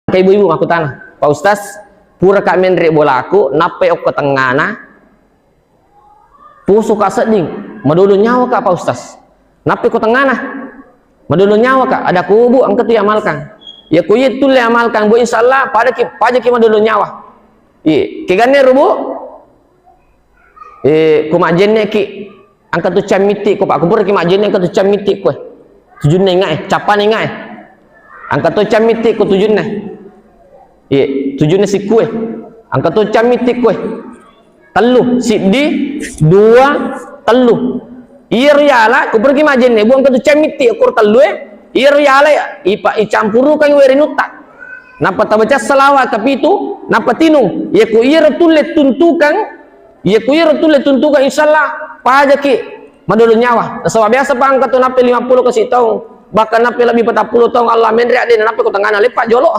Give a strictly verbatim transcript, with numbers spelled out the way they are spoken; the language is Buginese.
Ke ibu-ibu makkutana, "Pak Ustaz, pura ka menre bolaku, nappai okko tengngana, poso ka sedding, madolo nyawa ka, Pak Ustaz. Nappai ko tengngana, madolo nyawa ka." Ada ku, "Bu, engka tu iamalkan." "Ya, ko iya tulle amalkan, Bu, insya Allah, pada ki, paja ki madolo nyawa." Iya, keganne ro, Bu. Eh, ko majjenne ki, engka tu cammitti ko, Pak. Ko pura ki majjenne, engka tu cammitti ko. Tujunna ingat, eh, cappana ingat, eh. Engka tu cammitti ko tujunna. Iya, tujunna sikku, eh. Engka tu cammitti ko, eh. Tellu, siddi, dua, tellu. Iyaro yala, ko pura ki majjenne, Bu, engka tu cammitti ko tellu, eh. Iyaro yala, ipa-, icampurukang wae ri nutta. Nappa tabaca salawat kapitu, nappa tinung. Iya ko iyaro tulle tuntukang, iya ko iyaro tulle tuntukang, insya Allah, pajaki madolo nyawa. Nasaba biasa pa engka tu nappai lima pulo kasi taung, bahkan nappai lebbi patappulo taung Allah menre adde, nappai ko tengngana leppa jolo.